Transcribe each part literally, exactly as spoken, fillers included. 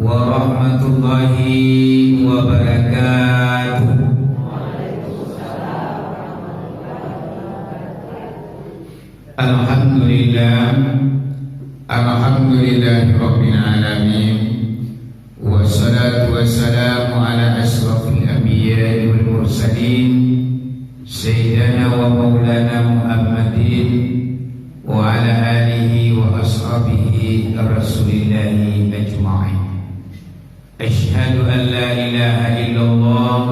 warahmatullahi wabarakatuh. Alhamdulillah. Alhamdulillahirabbil alamin. Wassalatu wassalamu ala asyrafil anbiya'i wal mursalin, sayyidina wa maulana Muhammadin, wa ala alihi wa ashabihi Rasulillahi ajma'in. Asyhadu an la ilaha illallah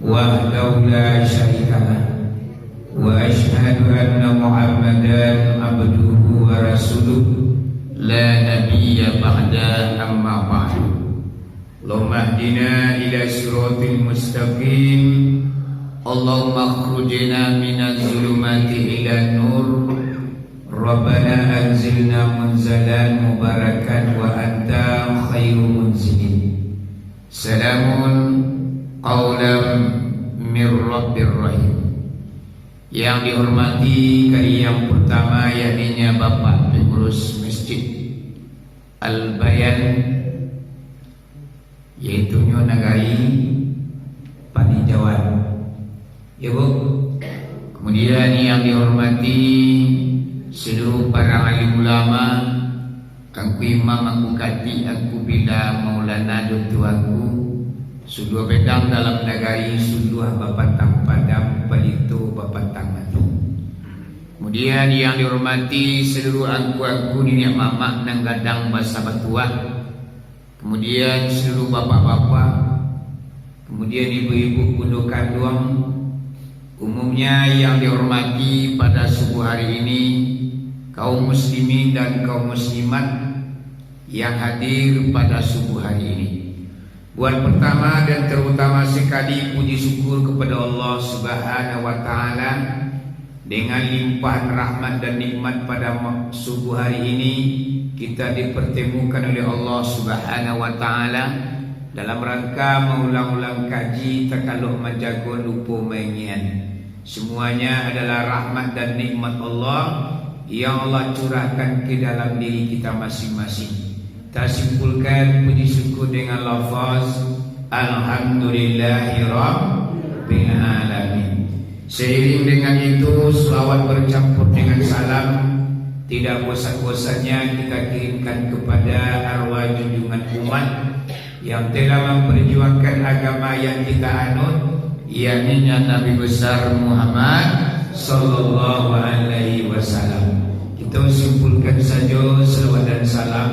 wahdahu la syarika lah. Wa asyhadu anna Muhammadan abduhu wa rasuluh, la nabiyya ba'da, amma ba'du. Allahumma hdina ila siratil mustaqim. Allahumma akhrijna minaz zulumati ilan nur. Rabbana anzilna munzalan mubarakan wa anta khairu munzilin. Salamun qaulam mir rabbir rahim. Yang dihormati, kali yang pertama, yakninya Bapak Pengurus Masjid Al-Bayan, yaitunyo Nagari Paninjauan. Ya, Bu. Kemudian yang dihormati seluruh para alim ulama, Angku Imam, Angku Katik, Angku Bila, Maulana, Datuak Angku, suluah bedang dalam nagari, suluah bapatang padam, palito bapatang mati. Kemudian yang dihormati seluruh angku-angku, niniak mamak nan gadang basa batuah, kemudian seluruh bapak-bapak, kemudian ibu-ibu bundo kanduang, umumnya yang dihormati pada subuh hari ini, kaum muslimin dan kaum muslimat yang hadir pada subuh hari ini. Buat pertama dan terutama sekali, puji syukur kepada Allah Subhanahu wa Ta'ala, dengan limpahan rahmat dan nikmat pada ma-, subuh hari ini, kita dipertemukan oleh Allah Subhanahu wa Ta'ala dalam rangka maulang-ulang kaji, takalok manjago, lupo maingian. Semuanya adalah rahmat dan nikmat Allah yang Allah curahkan ke dalam diri kita masing-masing. Tasimpulkan puji syukur dengan lafaz, "Alhamdulillahirabbil alamin." Seiring dengan itu, selawat bercampur dengan salam tidak bosan-bosannya kita kirimkan kepada arwah junjungan umat yang telah memperjuangkan agama yang kita anut, yakni Nabi Besar Muhammad sallallahu alaihi wasallam. Kita simpulkan saja selawat dan salam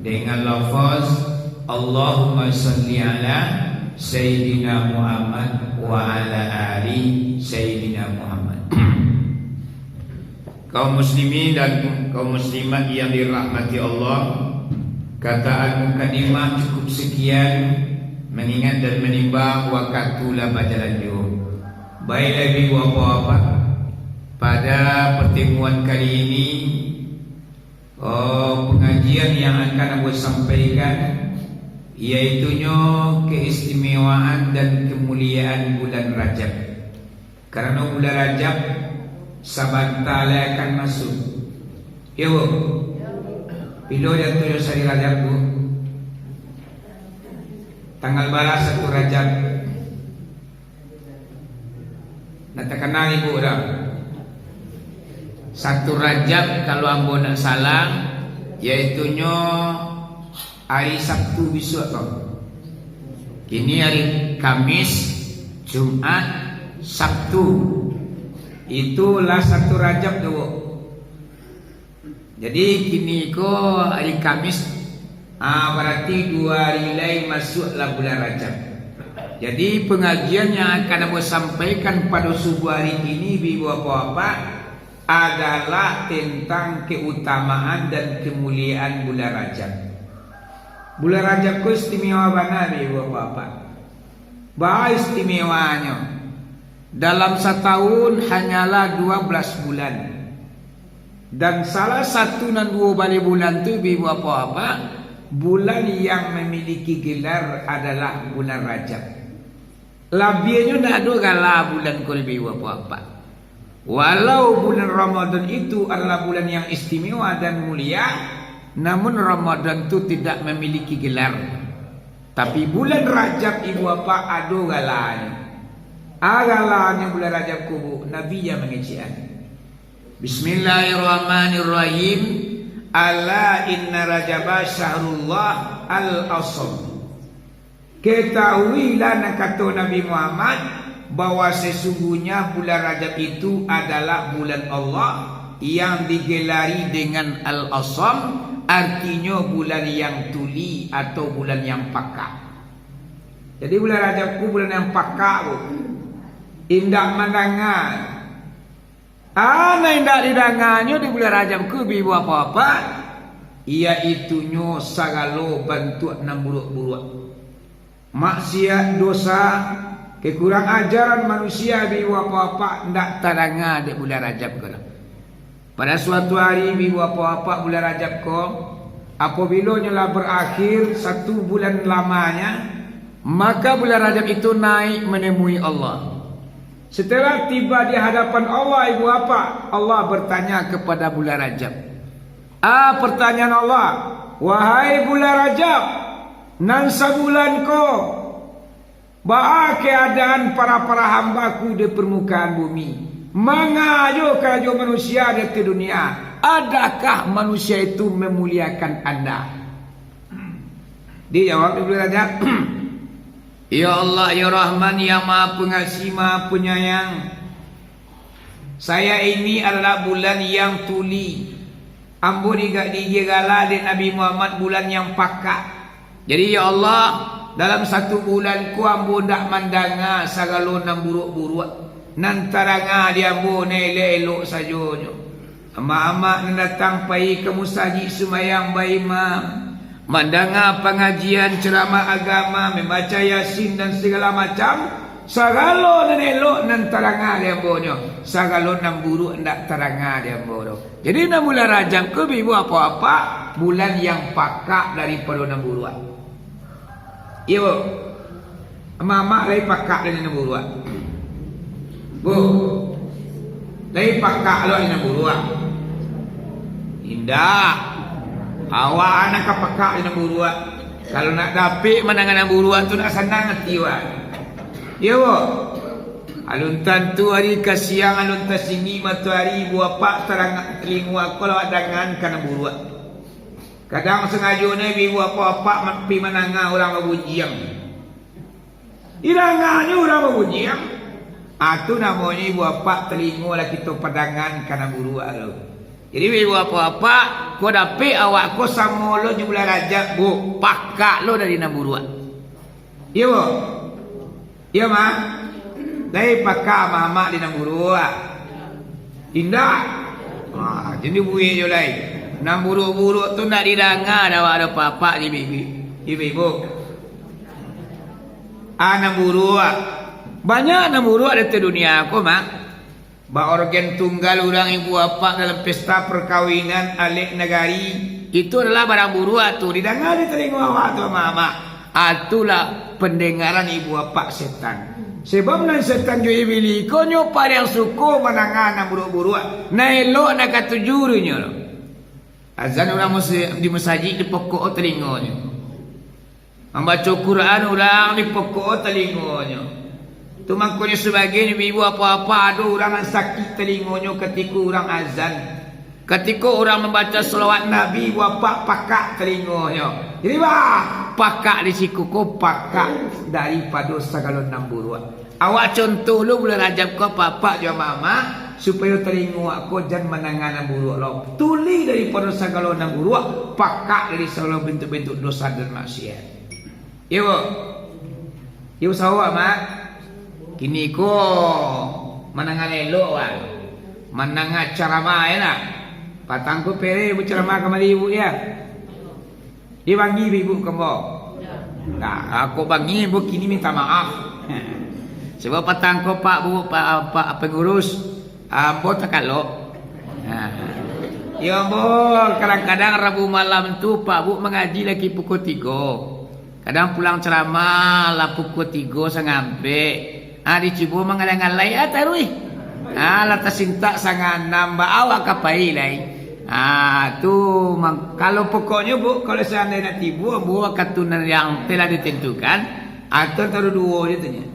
dengan lafaz, "Allahumma salli ala Sayyidina Muhammad wa ala ali Sayyidina Muhammad." Kaum muslimin dan kaum muslimat yang dirahmati Allah, kataan mukadimah cukup sekian, mengingat dan menimbang wakatu lah bajalan juo. Baiklah, ibu bapak-bapak, pada pertemuan kali ini, oh, pengajian yang akan ambo sampaikan, yaitunyo keistimewaan dan kemuliaan bulan Rajab. Karano bulan Rajab sabanta lai akan masuak. Iyo, Bu? Pilo jatuahnyo sari Rajab, Bu? Tanggal bara satu Rajab? Ndak takana Ibu dah. Satu Rajab, kalau ambo ndak salah, yaitunyo hari Sabtu bisuak tu. Kini hari Kamis, Jumat, Sabtu. Itulah satu Rajab tu, Bu. Jadi, kini ko hari Kamis, ah, bararti duo hari lai masuaklah bulan Rajab. Jadi, pengajian yang akan ambo sampaikan pado subuh hari kini, ibu bapak-bapak, adalah tentang keutamaan dan kemuliaan bulan Rajab. Bulan Rajab ko istimewa bana, ibu bapak-bapak. Baa istimewanyo? Dalam satahun hanyalah dua belas bulan. Dan salah satu nan duo baleh bulan tu, ibu bapak-bapak, bulan yang memiliki gelar adalah bulan Rajab. Labiahnyo ndak ado gala bulan ko, ibu bapak-bapak. Walau bulan Ramadan itu adalah bulan yang istimewa dan mulia, Namun Ramadan tu tidak memiliki gelar. Tapi bulan Rajab, ibu bapak, ado galanyo. A galanyo bulan Rajab ko, Bu, Nabi yang mangecekan. Bismillahirrahmanirrahim. Ala inna Rajaba syahrullah al-asam. Ketahuilah, nan kato Nabi Muhammad, bahwa sesungguhnya bulan Rajab itu adalah bulan Allah yang digelari dengan Al-Asam, artinyo bulan yang tuli atau bulan yang pakak. Jadi bulan Rajab tu bulan yang pakak tu. Indak mandanga. A nan indak didanganyo di bulan Rajab ko, ibu bapak-bapak, yaitunyo sagalo bantuak nan buruak-buruak. Maksiat, dosa, kekurang ajaran manusia, ibu bapak-bapak, indak tadanga dek bulan Rajab ko lah. Pada suatu hari, ibu bapak-bapak, bulan Rajab ko, apabilo nyo lah barakhir satu bulan lamanya, maka bulan Rajab itu naik menemui Allah. Setelah tiba di hadapan Allah, ibu bapak, Allah bertanya kepada bulan Rajab. A, pertanyaan Allah, "Wahai bulan Rajab, nan sabulan ko, baa keadaan para-para hambaku di permukaan bumi? Manga jo karajo manusia di ateh dunia? Adakah manusia itu memuliakan Anda?" Dijawab dek bulan Rajab, "Ya Allah, ya Rahman, yang Maha Pengasih, Maha Penyayang, saya ini adalah bulan yang tuli. Ambo diga-, digigala dek Nabi Muhammad bulan yang pakak. Jadi, ya Allah, dalam satu bulan ko ambo ndak mandanga sagalo nan buruak-buruak. Nan tadanga di ambo nan elok-elok sajonyo. Amak-amak nan datang pai ka musajik sumbayang baimam, mandanga pangajian, ceramah agama, mambaca Yasin dan sagalo macam, sagalo nan elok nan tadanga di ambo nyo, sagalo nan buruak indak tadanga di ambo doh." Jadi, nan bulan Rajab ko, ibu bapak-bapak, bulan yang pakak daripado nan buruak. Iyo, Bu. Amak-amak lai pakak dari nan buruak? Bu, lai pakak lo dari nan buruak? Indak. Awak anak ka pakak dari nan buruak. Kalau nak dapek mandanga nan buruak tu, nak sanang ati awak. Iyo, Bu. Alun tantu ari ka siang, alun tasinggi matoari, ibu bapak, tarang talingo ko lah awak dangan ka nan buruak. Kadang sangajonyo ibu bapak-bapak ma-, pi mandanga urang babunjiang. Didanganyo urang babunjiang. Ah, tu namonyo ibu bapak talingo lah kito padangan ka nan buruak tu. Jadi ibu bapak-bapak, ko dapek awak ko samo lo jo bulan Rajab, Bu, pakak lo dari nan buruak. Iyo, Bu? Iyo, Mak? Lai pakak amak-amak di nan buruak? Indak. Ah, jadi buih jo lai. Nan buruak-buruak tu ndak didanga dek awak, dek apak-apak, ibu-ibu. Ah, nan buruak. Banyak nan buruak di ateh dunia ko, Mak. Baorgen tunggal urang ibu bapak dalam pesta perkawinan alek nagari, itu adalah barang buruak tu, didanga di talingo awak tu, amak-amak. Ah, itulah pandangaran ibu bapak setan. Sabab nan setan jo iblis ko nyo paling suko mandanga nan buruak-buruak, nan elok nan katuju dek inyo. Azan urang musi-, di musajik dipokok talingonyo. Mambaco Quran urang dipokok talingonyo. Tu mangkonyo sabagian ibu-ibu, apak-apak, ado urang nan sakik talingonyo katiko urang azan. Katiko urang mambaco salawat Nabi, ibu apak, pakak talingonyo. Jadi, bah, pakak di siko ko pakak daripado sagalo nan buruak. Awak contoh lo bulan Rajab ko, apak-apak jo amak-amak, supayo talingo awak ko jan mandanga nan buruak lo. Tuli daripado sagalo nan buruak, pakak dari sagalo bentuk-bentuk dosa dan maksiat. Iyo, Bu? Iyo, usaho awak, Mak. Kini ko mandanga elok, Mak. Mandanga caramah, yo ndak? Patang ko pere bacaramah kamari, Ibu, yo? Dibangi ibu ka ambo? Nah, kok bangi, ambo kini minta maaf. Sebab patang ko, Pak, Bu, Pak, Pak pengurus, ambo takalok. Nah. Yo, ambo kadang-kadang Rabu malam tu, Pak, Bu, mangaji lagi pukul tigo. Kadang pulang ceramah lah pukul tigo sangampek. Ah, dicubo mangalai-ngalai, ah, taruih. Ah, lah tasintak sanganam, ba awak ka pai lai. Ah, tu mang-, kalau pokoknyo, Bu, kalau seandai nak tibo, ambo wakatu nan yang telah ditentukan, atau taruh duo je tu nyo.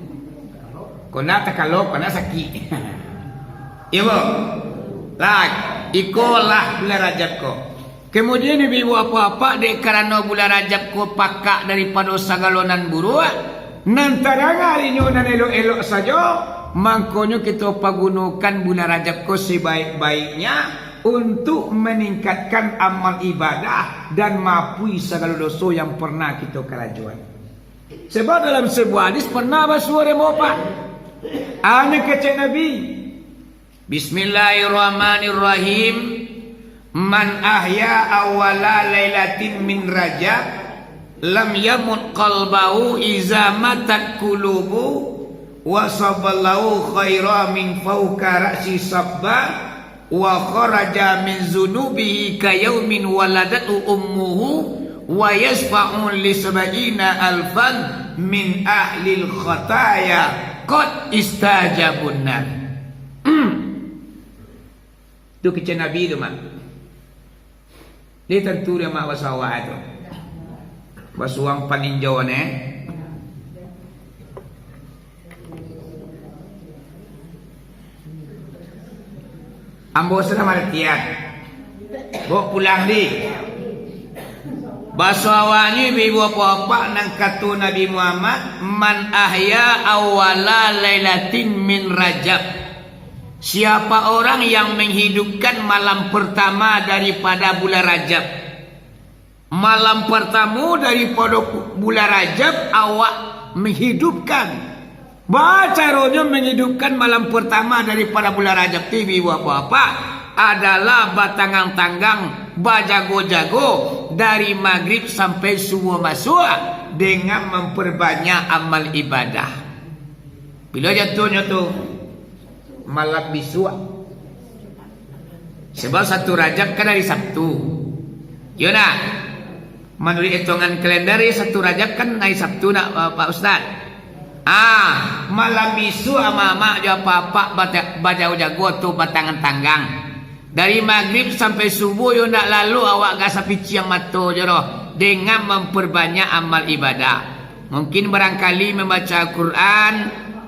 Kok nak takalok, kok nak sakik. Iyo, Bu. Lah, iko lah bulan Rajab ko. Kemudian, ibu-ibu, apak-apak, dek karano bulan Rajab ko pakak daripado sagalo nan buruak, nan tadanga inyo nan elok-elok sajo, mangkonyo kito pagunokan bulan Rajab ko sebaik-baiknya untuk maningkatkan amal ibadah dan maafui sagalo doso yang pernah kito karajoan. Sebab dalam sebuah hadis pernah basuo demo, Pak. Anu kecek Nabi, Bismillahirrahmanirrahim. Man ahya awwala lailatin min Rajab, lam yamut qalbahu iza matat qulubu, wa sabballahu khaira min fauka ra'si sabba, wa kharaja min zunubihi ka yaumin waladatu ummuhu, wa yasfa'u li sab'ina alfan min ahlil khataya qad istajabun nar. Tu kecek Nabi tu, Mak. Dia tantu dia, Mak, basuo awak tu. Basuo paninjo ne. Ambo sudah maratian. Bawa pulang di. Basuo awaknyo, ibu-ibu, apak-apak, nan kato Nabi Muhammad, "Man ahya awwala lailatin min Rajab." Siapa orang yang menghidupkan malam pertama daripada bulan Rajab? Malam pertama daripada bulan Rajab awak menghidupkan. Baa caronyo menghidupkan malam pertama daripada bulan Rajab tu, ibu-ibu, apak-apak? Adalah batangang-tangang, bajago-jago dari magrib sampai subuh masuak dengan memperbanyak amal ibadah. Bilo jatuahnyo tu? Malam bisuak. Sebab satu Rajab kan hari Sabtu. Iyo nak? Manuruik itungan kalender, satu Rajab kan hari Sabtu nak, Pak Ustaz? Ah, malam bisuak amak-amak jo apak-apak bata-, bajago-jago tu batangang-tangang. Dari magrib sampai subuh yo ndak lalu awak gak sapiciang mato jo doh, dengan memperbanyak amal ibadah. Mungkin barangkali mambaco Al-Quran,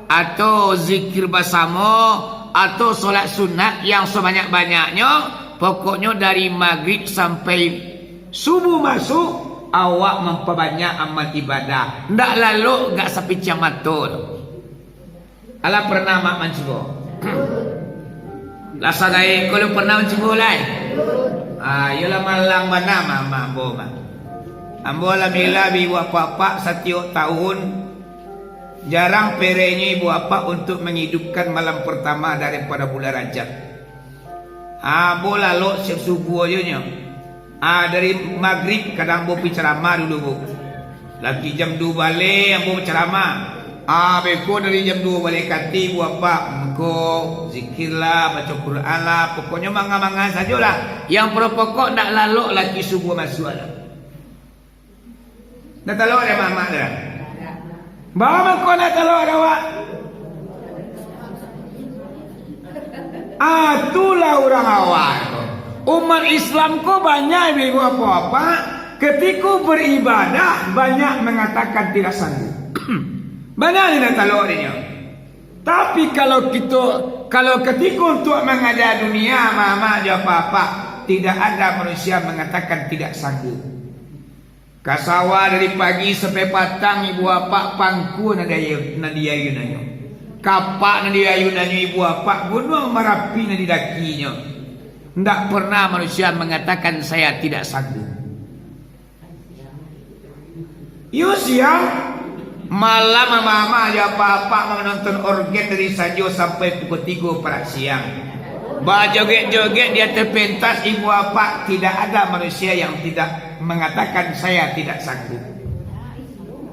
atau zikir basamo, atau solat sunat yang sabanyak-banyaknyo, pokoknyo dari magrib sampai subuh masuk, awak mampabanyak amal ibadah. Ndak lalok gak sapiciang mato doh. Alah pernah mak mancubo? Lah sagaek ko lu pernah mancubo lai? Ah, iyolah malang bana mah, mah ambo mah. Ambo alhamdulillah, ibu apak-apak satiok tahun jarang perenyo ibu apak untuk menghidupkan malam pertama daripada bulan Rajab. Ah, ambo lalok siap subuh ajo nyo. Ah, dari magrib kadang ambo pi ceramah dulu, Bu. Laki jam duo baleh ambo baceramah. Ah, beko dari jam duo baleh kati, Bu Apak, mangko zikir lah, baco Quran lah, pokoknyo manga-manga sajolah. Yang pokok-pokok ndak lalok laki subuh masuak lah. Ndak talok dek mamak tu lah. Baa mangko ndak talok dek awak? Ah, itulah urang awak tu. Umat Islam ko banyak ibu-ibu apak-apak, ketiko beribadah banyak mangatakan tidak sanggup. Banyak ni ndak talok dek nyo. Tapi kalau kito, kalau ketiko untuak mangaja dunia, mamak jo apak-apak, tidak ada manusia mangatakan tidak sanggup. Ka sawah dari pagi sampai patang, ibu apak, pangkua nan diayu-, nan diayunnyo. Kapak nan diayunnyo ibu apak, Gunuang Marapi nan didakinyo. Ndak pernah manusia mangatakan, "Saya tidak sanggup." Iyo siang, malam mama jo apak-apak manonton orgen dari sajo sampai pukul tigo parak siang. Bajoget-joget di ateh pentas, ibu apak, tidak ada manusia yang tidak mangatakan, "Saya tidak sanggup."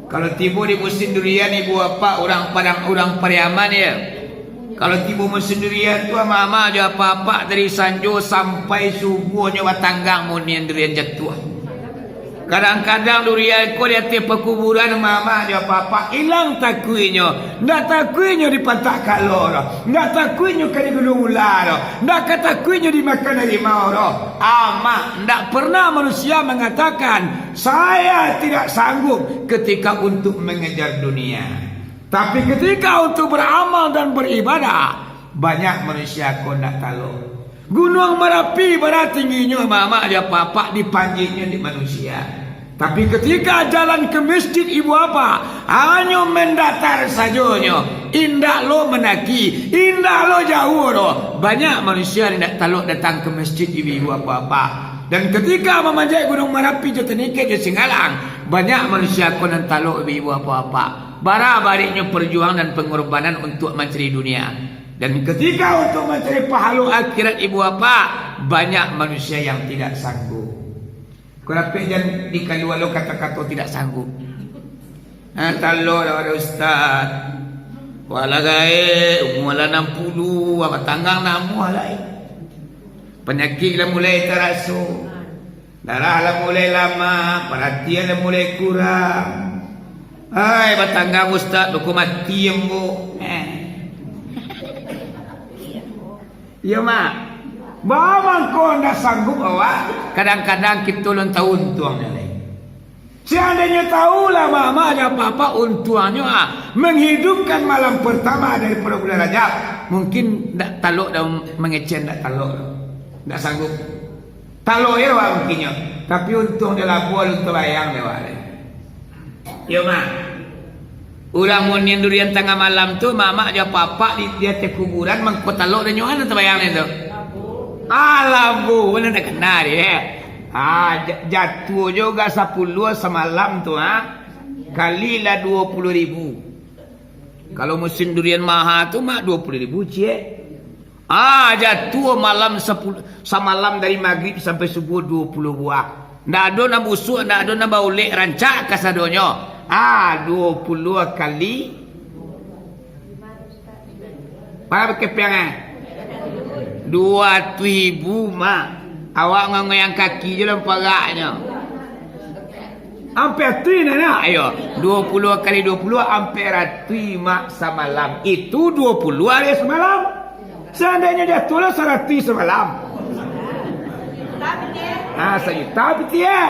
Kalau tibo di musim durian, ibu apak, urang Padang, urang Pariaman, ya. Kalau tibo musim durian tu, mama jo apak-apak dari sanjo sampai subuh nyo batanggang monian durian jatuah. Kadang-kadang durian ko di ateh pakuburan mamak jo apak-apak, ilang takuiknyo. Ndak takuiknyo dipantak ka lo doh. Ndak takuiknyo ka digulung ular doh. Ndak ka takuiknyo dimakan harimau doh. Amak, ndak pernah manusia mangatakan, "Saya tidak sanggup ketika untuk mengejar dunia." Tapi ketika untuk beramal dan beribadah, banyak manusia ko ndak talok. Gunuang Marapi bara tingginyo mamak jo apak-apak dipanjeknyo dek manusia. Tapi ketika jalan ke masjid ibu apak, hanyo mandatar sajonyo, indak lo mandaki, indak lo jauah doh. Banyak manusia indak talok datang ke masjid ibu-ibu apak-apak. Dan ketika mamanjek Gunuang Marapi jo Tanike jo Singgalang, banyak manusia ko nan talok ibu-ibu apak-apak. Bara bariknyo perjuangan dan pengorbanan untuk mancari dunia. Dan ketika untuk mancari pahalo akhirat ibu apak, banyak manusia yang tidak sanggup. Ko dapek jan dikalua lo kato-kato tidak sanggup. Nah, talok dah ada ustaz. Wah lah gaek, umua lah anam puluah, batanggang namuah lai. Panyakik lah mulai taraso. Darah lah mulai lamah, paratian lah mulai kurang. Hai, batanggang ustaz, duko mati ambo. Eh. Iyo, Mak. Ba mangko ndak sanggup awak? Kadang-kadang kito lun tahu untuangnyo lai. Seandainyo tahu lah, Mak, Mak, jo apak-apak untuangnyo, ah, menghidupkan malam pertama daripada bulan Rajab, mungkin ndak talok dah, mangecek ndak talok dah. Ndak sanggup. Talok je awak mungkinnyo, tapi untuang jo labuah alun tabayang dek awak lai. Iyo, Mak. Urang munian durian tangah malam tu, mamak jo apak-apak di, di ateh kuburan, mangko talok dek nyo, nan tabayang dek tu. Ah, labuah, nan takana dek. Ah, ja-, jatuah jo ga sapuluah samalam tu, ha. Kali lah duo puluah ribu. Kalau musim durian maha tu, Mak, duo puluah ribu ciek. Ah, jatuah malam sapuluah, samalam dari magrib sampai subuh duo puluah buah. Ndak ado nan busuak, ndak ado nan baulek, rancak kasadonyo. Ah, duo puluah kali. Bara kepeang, eh? Duo ratuih ribu, Mak. Awak ngangoyang kaki je lah paraknyo. Ampek ratuih nah, nah. Ayo, duo puluah kali duo puluah, ampek ratuih, Mak, samalam. Itu duo puluah ari samalam. Seandainyo jatuah lah saratuih samalam. Ah, sajuta piti, eh?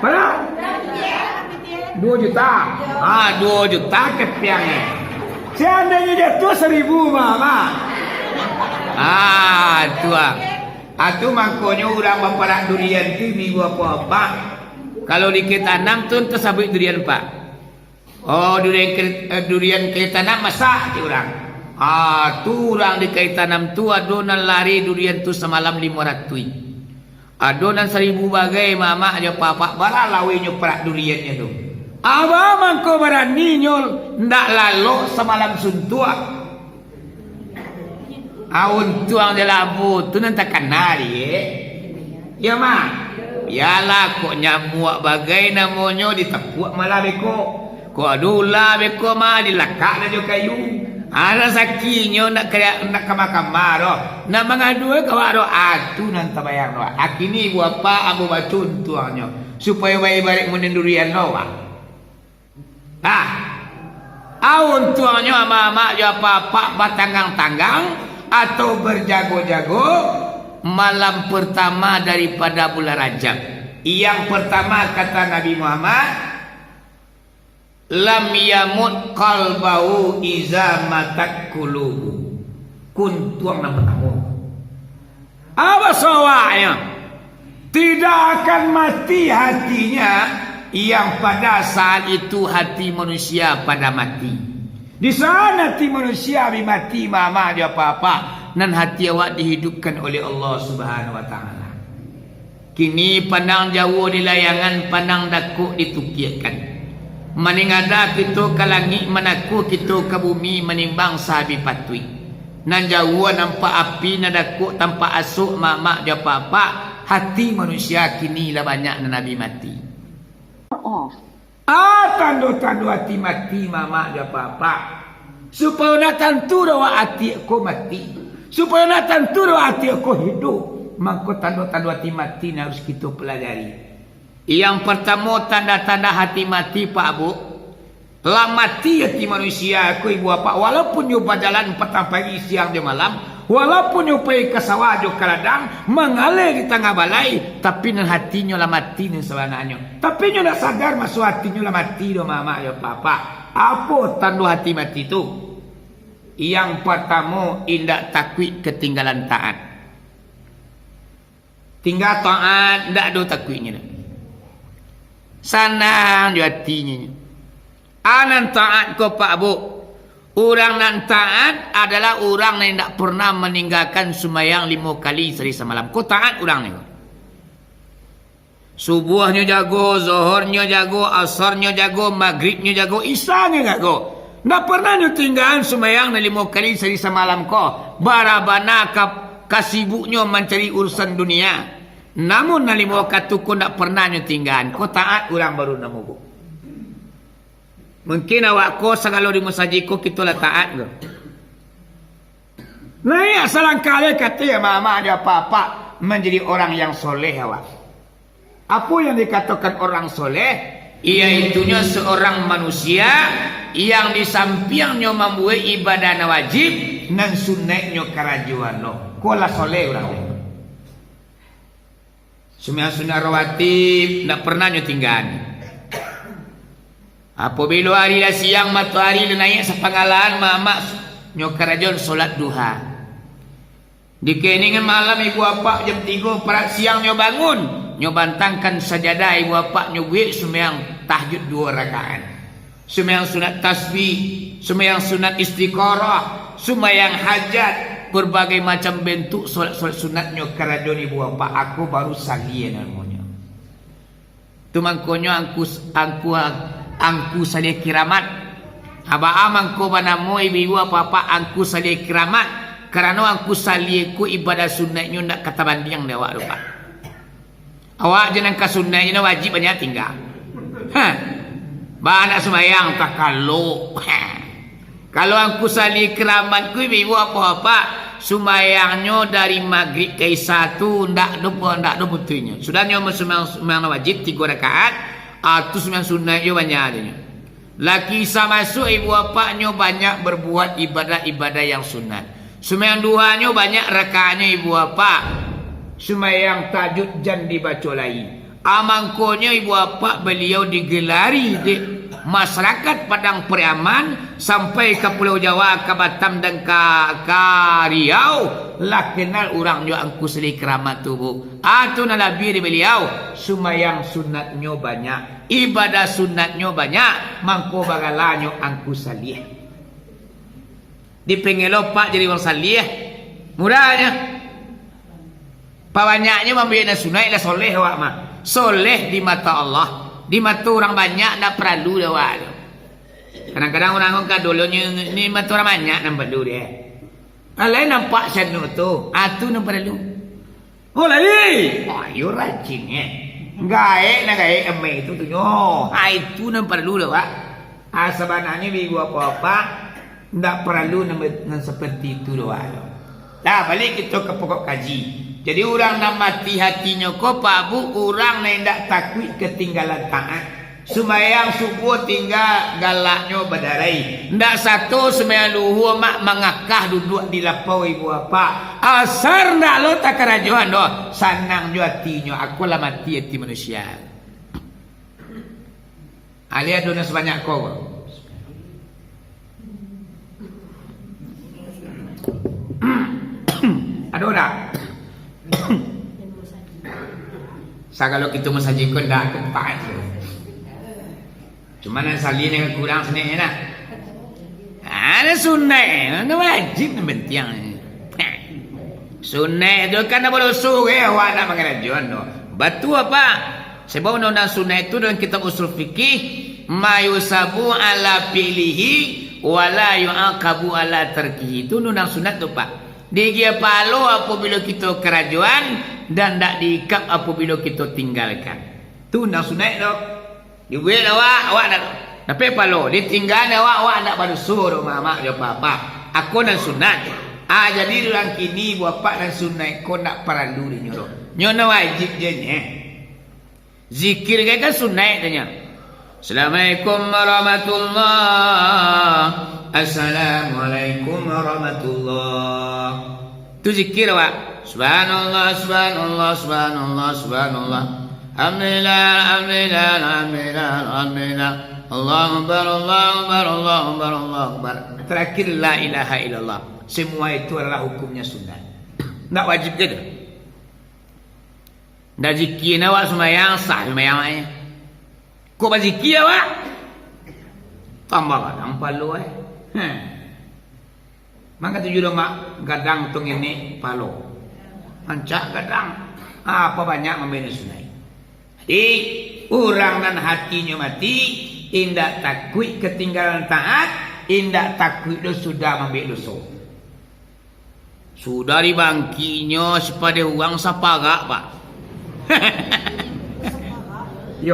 Bara? Duo juta. Ah, duo juta kepeang, eh. Seandainyo jatuah saribu, Mak, Mak. Ah, tu, ah. Ah, tu mangkonyo urang baparak durian tu, ibu apak-apak. Kalau di Kaitanam tu, ntah sabuik durian, Pak. Oh, durian Kai-, eh, durian Kaitanam masak, cek urang. Ah, tu urang di Kaitanam tu ado nan lari durian tu samalam limo ratuih. Ado nan saribu bagai, mamak jo apak-apak, bara lawinyo parak duriannyo tu. Abah mangko baraninyo ndak lalok samalam suntuak. Ah, untuang jo labuah tu nan takana, dek. Yo, Mak. Bialah, kok nyamuak bagai namonyo, ditapuak malah beko. Kok ado ula beko, Mak, dilakak lah jo kayu. Ah, rasakinyo nak ka, nak kama-kama doh. Nak mangadu ka awak doh. Ah, tu nan tabayang doh. Ah, kini buah apak ambo baco untuangnyo. Supayo baibarat munin durian lo, Mak. Nah, a untuangnyo amak-amak jo apak-apak batanggang-tanggang atau berjago-jago malam pertama daripada bulan Rajab. Yang pertama, kata Nabi Muhammad, "Lam yamut qalbahu iza matat qulubu." Kuntuang nan pertamo. Apa sawaknya? Tidak akan mati hatinya yang pada saat itu hati manusia pada mati. Di saat hati manusia bi mati, mamak jo apak-apak, nan hati awak dihidupkan oleh Allah Subhanahu wa Ta'ala. Kini pandang jauah di layangan, pandang dakek ditukiakkan. Maningada kito ka langik, manakua kito ka bumi, manimbang sabi patuik. Nan jauah nampak api, nan dakek tampak asok, mamak jo apak-apak, hati manusia kini lah banyak nan abih mati. Ah, tando-tando ati mati, mamak jo apak-apak. Supayo nak tantu doh ati ko mati. Supayo nak tantu doh ati ko hiduik. Mangko tando-tando ati mati nan harus kito pelajari. Yang partamo, tanda-tanda hati mati, Pak Bu. Lah mati hati manusia ko, Ibu Bapak, walaupun nyo bajalan patang pagi, siang jo malam, walaupun nyo pai ka sawah jo ka ladang, manggaleh di tangah balai, tapi nan hatinyo lah mati nan sabananyo. Tapi nyo ndak sadar, maso hatinyo lah mati doh, Mamak jo Apak-apak. Apo tando hati mati tu? Yang partamo, indak takuik katinggalan taat. Tingga taat, ndak ado takuiknyo doh. Sanang jo atinyo. A nan taat ko, Pak Bu. Urang nan taat adalah urang nan indak pernah maninggakan sumbayang limo kali sahari samalam. Ko taat urang ni ko. Subuahnyo jago, zohornyo jago, asarnyo jago, magribnyo jago, isanyo jago. Ndak pernah nyo tinggaan sumbayang nan limo kali sahari samalam ko, bara bana ka, kasibuknyo mancari urusan dunia. Namun nan limo wakatu ko ndak pernah nyo tinggaan. Ko taat urang baru namo ko. Mungkin awak ko sagalo di musajik ko kito lah taat ko. Naiak salangkah lai ka ateh, Mamak jo Apak-apak, manjadi urang yang soleh awak. Apo yang dikatokan urang soleh? Yaitunyo seorang manusia yang di sampiangnyo mambuek ibadah nan wajib, nan sunaiknyo karajoan lo. Ko lah soleh urang tu. Sumbayang sunat rawatib, ndak pernah nyo tinggaan. Apobilo ari lah siang, matoari lah naiak sapangalahan, Mamak, nyo karajoan solat duha. Di keningan malam, Ibu Apak, jam tigo parak siang nyo bangun, nyo bantangkan sajadah, Ibu Apak, nyo buek sumbayang tahajud duo rakaat. Sumbayang sunat tasbih, sumbayang sunat istikharah, sumbayang hajat, barbagai macam bentuk solat-solat sunat nyo karajoan, Ibu Apak, a ko baru salie namonyo. Tu mangkonyo angku, angku, angku salie kiramat. Baa mangko banamo ibu-ibu apak-apak angku salie kiramat, karano angku salie ko ibadah sunaiknyo ndak ka tabandiang dek awak tu, Pak. Awak jan nan ka sunaik, jan nan wajib banyak tingga. Ha. Banyak sumbayang, takalok. Ha. Kalau angku salie kiramat ko, ibu-ibu apak-apak, sumbayangnyo dari magrib ka isya tu ndak do, ndak do putuihnyo. Sudah nyo sumbayang, sumbayang nan wajib tigo rakaat, ah, tu sumbayang sunaik jo banyak tu nyo. Lah ka isya masuak, ibu apaknyo banyak berbuat ibadah-ibadah yang sunat. Sumbayang duhanyo banyak rakaatnyo, ibu apak. Sumbayang tahajud jan dibaco lai. A mangkonyo ibu apak baliau digelari dek masyarakat Padang Pariaman sampai ka Pulau Jawa, ka Batam dan ka, ka Riau, lah kenal urang jo angku salie kiramat tu, Bu. A tu nan labiah di baliau, sumbayang sunatnyo banyak. Ibadah sunatnyo banyak, mangko bagalanyo angku salie. Dipengelo pak jadi urang salie, mudahnyo. Pabanyaknyo mambayia nan sunaik lah soleh awak mah. Soleh di mato Allah, di mato urang banyak ndak paralu dek awak tu. Kadang-kadang urang ko kadolonyo ni mato urang banyak nan paralu dek. Alai nampak sanu tu, a tu nan paralu. Oh, lai. Oh, iyo rajin, eh. Gaek nan gaek amai tu, tu nyo. Ha, itu nan paralu doh, Pak. Ah, sabananyo, ibu apak-apak, ndak paralu nan, nan seperti itu doh, Pak. Nah, baliak kito ka pokok kaji. Jadi, urang nan mati hatinyo ko, Pak Bu, urang nan indak takuik katinggalan taat. Sumbayang subuah tingga galaknyo badarai. Ndak sato sumbayang luhua mak mangakah duduak di lapau ibu apak. Asar ndak lo takarajoan doh. Sanang jo atinyo, a ko lah mati ati manusia. Alah ado nan sabanyak ko. Ado ndak? Sagalo kito masajik ko ndak kepak tu. Cuma nan salie nan kurang saniknyo nah. Ah, nan sunaik, nan wajib nan pantiang. Sunaik tu kan nan badoso ge, awak ndak mangarajoan tu. Batua, Pak. Sabab undang-undang sunaik tu dalam kitab Usul Fikih, ma yusabu ala fi'lihi wa la yu'aqabu ala tarkihi. Tu undang-undang sunat tu, Pak. Diagiah pahalo apobilo kito karajoan, dan ndak diikap apobilo kito tinggalkan. Tu undang sunaik tu. Dibuek awak, awak ndak dapek pahalo. Ditinggaan awak, awak ndak badoso doh, mamak jo apak-apak. A ko nan sunat. Ah, jadi urang kini ibu apak nan sunaik ko ndak paralu dinyo doh. Nyo nan wajib je nyo. Zikir kan, kan sunaik tanya. Assalamualaikum warahmatullah. Assalamualaikum warahmatullah. Tu zikir, Pak. Subhanallah, subhanallah, subhanallah, subhanallah. Alhamdulillah, alhamdulillah, alhamdulillah, alhamdulillah. Allahu Akbar, Allahu Akbar, Allahu Akbar, Allahu Akbar. Terakhir, la ilaha illallah. Semua itu adalah hukumnya sunnah. Ndak wajib ke tu? Ndak zikir awak sumbayang, sah sumbayang awak nyo. Kok bazikir awak? Tambah gadang palo, eh. Hmm. Mangko tuju lo mak gadang tu ngenek palo. Mancak gadang. Apa banyak mambina sunai. Jadi, urang nan hatinyo mati, indak takuik katinggalan taat, indak takuik lo sudah mambuek doso. Sudah dibangkiknyo sipadeh urang saparak, Pak. Yo,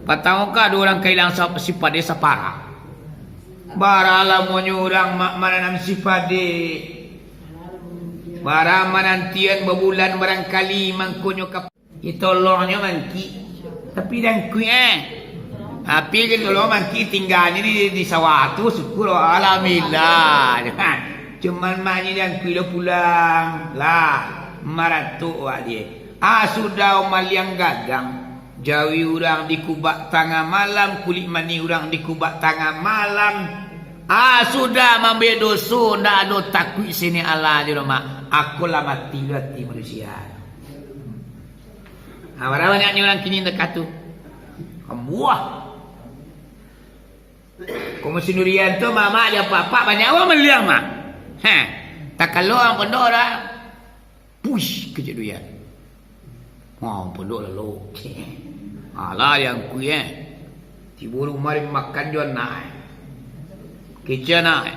patang ka ado urang kailang sa-, sipadeh saparak. Bara lamonyo urang ma-, mananam sipadeh. Bara manantian babulan barangkali mangkonyo ka Kitolohnyo mangkik, tapi dangkuik, eh. Tapi kitoloh mangkik tingganyo di, di sawah tu, syukur, alhamdulillah. Cuman maknyo dangkuik lo pulang. Lah, maratok awak die. Ah, sudah maliang gadang. Jawi urang dikubak tangah malam, kulik manih urang dikubak tangah malam. Ah, sudah mambuek doso, ndak ado takuik sini Allah je mak. Ako lah mati lo ati manusia. Ha, bara banyaknyo urang kini dakatu. Kambuah. Komo sindurian tu, mamak jo apak-apak banyak urang maliang mah. Ha. Takalo urang pondok dah. Push kecek duyan. Wah, pondok lalu. Alah, yang kui eh. Tibo rumah dimakan jo anak, eh. Kecek anak, eh.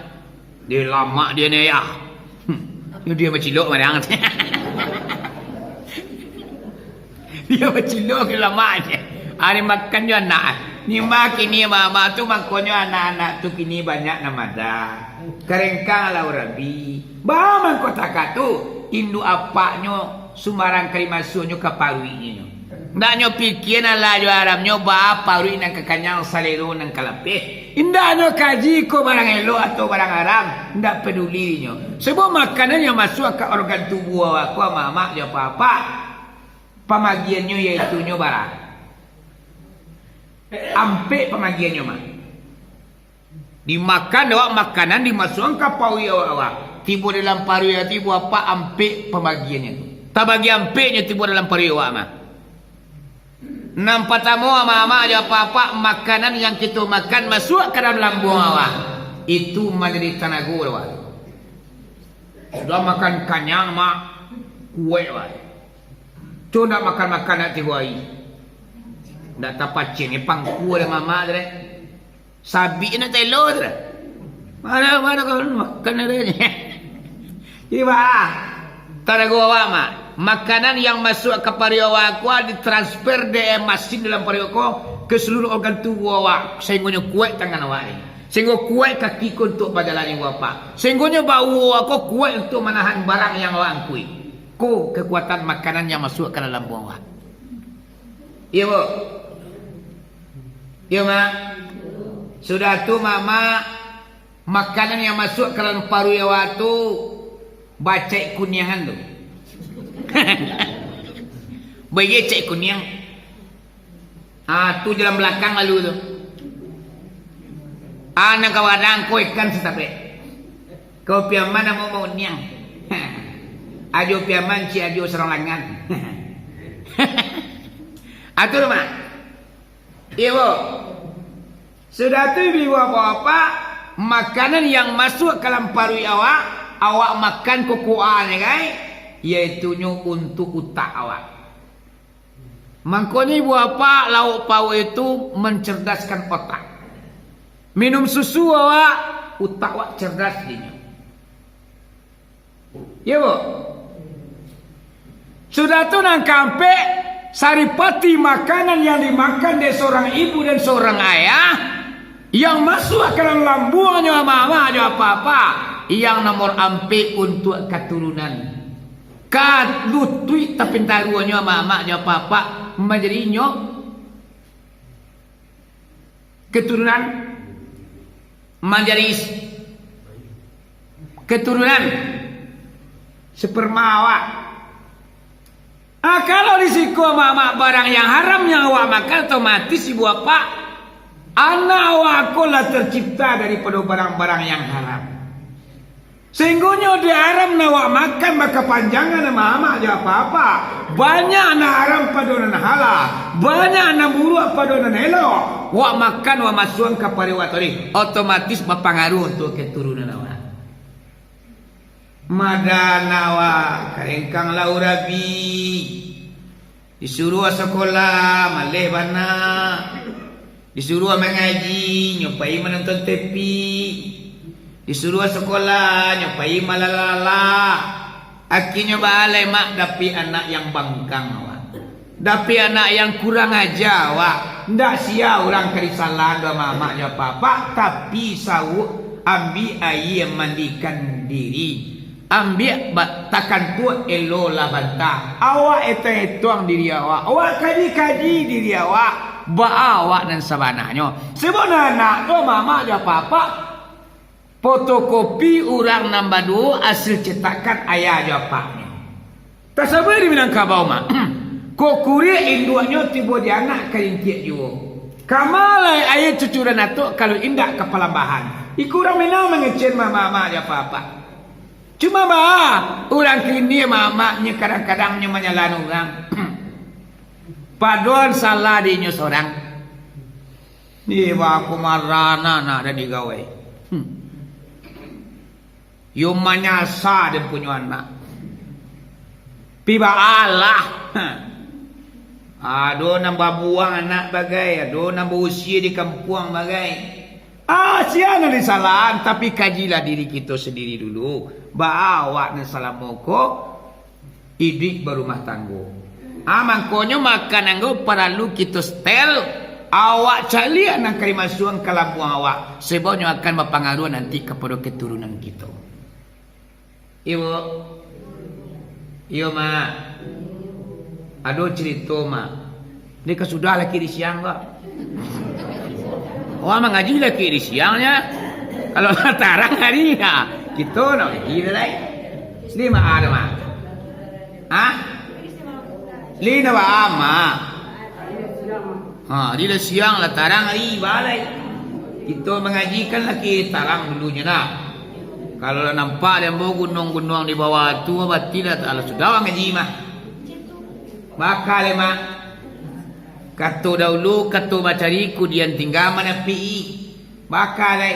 Dia lamak dia ni, ayah. Hmm. Yo, dia bacilok madang. Dia bacilok ke lamak je. Ari makan jo anak, eh. Ni mah kini mama tu, mangkonyo anak-anak tu kini banyak nan madah. Karengkang lah urabi. Ba mangko takah tu, induak apaknyo sumbarang kali masuaknyo ka paruiknyo. Ndak nyo pikia nan lah jo haramnyo, baa paruik nan ka kanyang, salero nan ka lapeh. Indak nyo kaji ko barang elok atau barang haram, ndak paduli nyo. Sabab makanan yang masuak ka organ tubuah awak ko, amak-amak jo apak-apak, pamagiannyo yaitunyo bara? Ampek pamagiannyo mah. Dimakan awak makanan, dimasuakan ka paruik awak-awak. Tibo dalam paruik awak tu, ibu apak, ampek pambagiannyo tu. Tabagi ampeknyo tibo dalam paruik awak mah. Nan patamo, amak-amak jo apak-apak, makanan yang kito makan masuak ka dalam lambuang awak, itu manjadi tanago awak. Sudah makan kanyang, mak, kuek awak. Tu ndak makan-makan nak tigo ari. Ndak tapacing, pangkua dek mamak tu dek. Sabik nak telo tu dah. Mana, mana kau makan ada ni? Jadi, bah, tanago awak, mak. Makanan yang masuk ka paruik awak ko ditransfer dek masin dalam paruik ko ke seluruh organ tubuh awak, sehinggonyo kuat tangan awak ni. Sehinggo kuat kaki ko untuk bajalan, ibu apak. Sehinggonyo bahu awak ko kuat untuk manahan barang yang awak angkuik. Ko kekuatan makanan yang masuk ka dalam lambuang awak. Iyo, Bu? Iyo, Mak? Sudah tu, Mak, Mak, makanan yang masuk ka dalam paruik awak tu, bacek kuniangan tu. Bacek kuniang. Ah, tu jalan balakang lalu tu. Ah, nan ka gadang ko ikan satapek. Kau piaman namo mau niang. Ajo piaman, cik ajo sarang langan. Atur, Mak. Iyo, Bu. Sudah tu, ibu bapak-bapak, makanan yang masuk ka dalam paruik awak, awak makan kokoanyo, kai, yaitunyo untuk utak awak. Mangkonyo ibu apak, lauk pauk itu mencerdaskan otak. Minum susu awak, utak awak cerdas dinyo. Iyo, Bu? Sudah tu nan kaampek, saripati makanan yang dimakan dek seorang ibu dan seorang ayah, yang masuk ka dalam lambuangnyo amak-amak jo apak-apak, yang nomor ampek untuak katurunan. Ka lutuik tapintaruanyo amak-amak jo apak-apak, Manjadi inyo keturunan, manjadi keturunan sperma awak. Ah, kalau di siko amak-amak barang yang haram yang awak makan, otomatis ibu bapak, anak awak ko lah tercipta daripado barang-barang yang haram. Sahinggonyo di haram nan awak makan bakapanjangan amak-amak jo apak-apak. Banyak nan haram pado nan halal, banyak nan buruak pado nan elok. Awak makan, awak masuakkan ka paruik awak tadi, otomatis bapangaruah untuak keturunan awak. Madan awak, karengkang lah urabi. Disuruah sakolah, maleh bana. Disuruah mangaji, nyo pai manonton T V. Disuruah sakolah, nyo pai malala-lala. Akhirnyo baa lai mak, dapek anak yang bangkang awak. Dapek anak yang kurang aja awak. Ndak sia urang ka disalahan dek amak-amak jo apak-apak, tapi sawuak ambiak aia mandikan diri. Ambiak ba-, takantuak, elolah bantah. Awak etuang-etuang diri awak. Awak kaji-kaji diri awak. Baa awak nan sabananyo. Sabana anak tu, amak-amak jo apak-apak, fotokopi urang nan baduo asil cetakan ayah jo apaknyo. Tasaba di Minangkabau, mak. Kok kuriak induaknyo tibo di anak ka rintiak juo. Kama lai aia cucuran atok kalau indak ka palambahan. Iko urang Minang mangecek, mak-mak jo apak-apak. Cuma baa, urang kini amak-amak nyo kadang-kadang nyo manyalaan urang. Padohal salah di inyo sorang. Di baa ko marana nak dan digawai. Hmm. Yo manyasa den punyo anak. Pi baalah. Ado nan babuang anak bagai, ado nan bausia di kampuang bagai. Ah, sia nan disalahan, tapi kajilah diri kito sandiri dulu. Baa awak nan salamo ko iduik barumah tanggo. Ah, mangkonyo makanan ko paralu kito setel, awak caliak nan ka dimasuakkan ka lambuang awak, sababnyo akan bapangaruah nanti kapado keturunan kito. Iyo, Buk? Iyo, Mak. Ado carito, Mak. Dek ka sudah laki di siang ko. Urang mangaji laki di siang nyo. Kalau lah tarang hari, ha, kito nak mangaji lai. Di ma ado, Mak? Hah? Lina ba ama. Ha, di lah siang lah tarang hari balai. Kito mangaji kan laki tarang dulunyo nah. Kalau lah nampak dek ambo gunuang-gunuang di bawah tu, barati lah, lah sudah mangaji mah. Baka lai, Mak. Kato dahulu, kato bacari, kudian tingga manapik-i. Baka lai.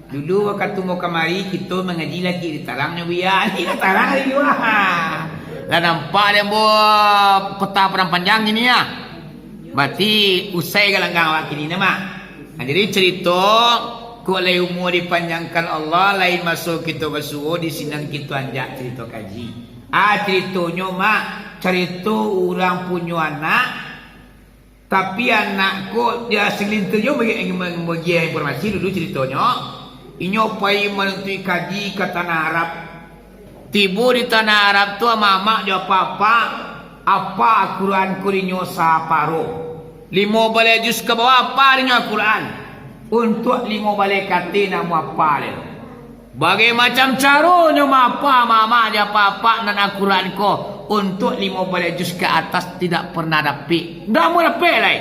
Dulu wakatu mo kamari, kito mangaji laki di tarangnyo buya. Ini lah tarang di lua. Lah nampak dek ambo kota Padang Panjang kini, ah. Barati usai galanggang awak kini nah, Mak. Nah, jadi carito, kok lai umua dipanjangkan Allah, lain maso kito basuo, di sinan kito anjak carito kaji. Ah, caritonyo, Mak, carito urang punyo anak, tapi anak ko, ya, sagalinturnyo bagi, bagi informasi dulu caritonyo. Inyo pai manuntuik kaji ka tanah Arab. Tibo di tanah Arab tu, amak-amak jo apak-apak, apa Al-Quran ko dinyo saparo. Limo baleh juz ka bawah apa dinyo Al-Quran. Untuak limo baleh ka ateh ndak muapa lai. Bagai macam caronyo mapa, amak-amak jo apak-apak, nan Al-Quran ko untuak limo baleh juz ka atas tidak pernah dapek. Ndak mau dapek lai.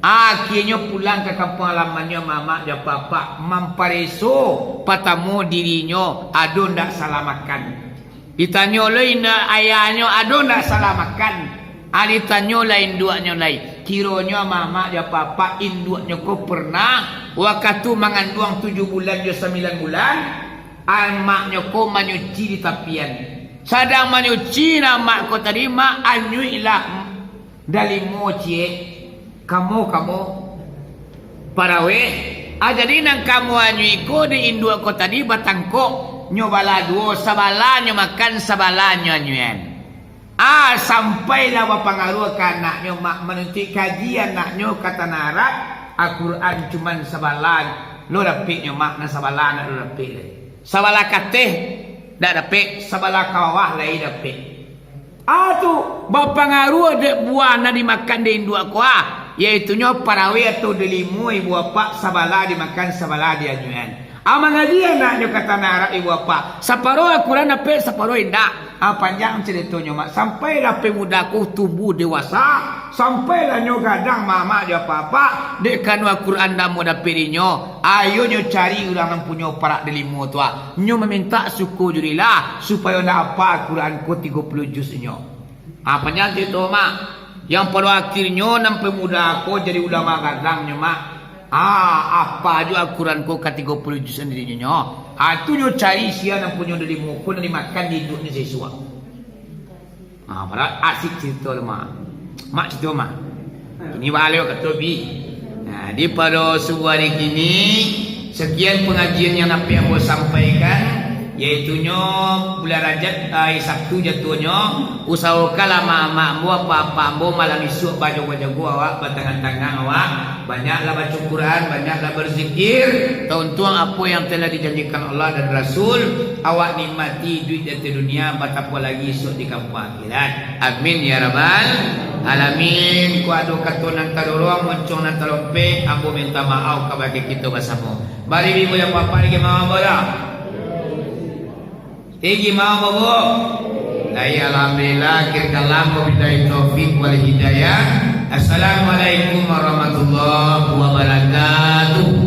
Akhirnyo pulang ka kampuang halamannyo, amak-amak jo apak-apak, mampareso patamo dirinyo, ado ndak salah makan. Ditanyo lo indak ayahnyo, ado ndak salah makan. Ah, ditanyo lah induaknyo lai. Kironyo amak-amak jo apak-apak, induaknyo ko pernah wakatu manganduang tujuah bulan jo sambilan bulan, amaknyo ko manyuci di tapian. Sadang manyuci nah amak ko tadi, mak, anyuik lah dalimo ciek. Kamo, kamo. Paraweh. Ah, jadi nan kamo anyuik ko di induak ko tadi batangkok. Nyo balah duo, sabalah nyo makan, sabalah nyo anyuian. Ah, sampailah bapangaruah ka anaknyo, mak, manuntuik kaji anaknyo ka tanah Arab, Al-Quran cuman sabalah lo dapeknyo, mak, nan sabalah ndak lo dapek lai. Sabalah ka ateh ndak dapek, sabalah ka bawah lai dapek. Ah, tu bapangaruah dek buah nan dimakan dek induak ko, ah, yaitunyo parawai atau dalimu, ibu apak, sabalah dimakan, sabalah dianyuikan. Ah, mangaji anaknyo ka tanah Arab, ibu apak, saparuah Al-Quran dapek, saparuah indak. Ah, panjang caritonyo, Mak. Sampailah pemuda ko tumbuh dewasa, sampailah nyo gadang mamak jo apak-apak, dek karano Al-Quran ndak amuah dapek dek inyo. Ayo nyo cari urang nan punyo parak dalimu tu, ah. Nyo mamintak syukur jo Allah, supayo ndak apa Al-Quran ko tigo puluah juz inyo. Ah, panjang carito, Mak. Yang pado akhirnyo nan pemuda ko jadi ulama gadang nyo, Mak. Ah, apa juo Al-Quran ko ka tigo puluah juz sandiri nyo. Ah, tu nyo cari sia nan punyo dalimu ko nan dimakan di induaknyo saisuak. Ah, padahal asik carito tu, Mak. Mak carito, Mak. Ini baleh kato bi. Nah, di pado subuah hari kini, sekian pengajian yang dapat ambo sampaikan, yaitunyo bulan Rajab, hari Sabtu jatuahnyo. Usahokanlah amak-amak ambo, apak-apak ambo malam isuak bajago-jago awak, batangang-tangang awak, banyaklah baca Quran, banyaklah berzikir, tauntuang apo yang telah dijanjikan Allah dan Rasul, awak nikmati iduik di ateh dunia, batapo lagi isuak di kampuang akhirat. Amin ya rabbal alamin. Ko ado kato nan tadorong, moncong nan talompek, ambo minta maaf kabake kito basamo. Bari ibu-ibu jo apak-apak, tinggi maaf ambo dah. Tinggi maaf ambo. Lai, alhamdulillah, akhir kalam, wabillahi taufik wal hidayah. Assalamualaikum warahmatullahi wabarakatuh.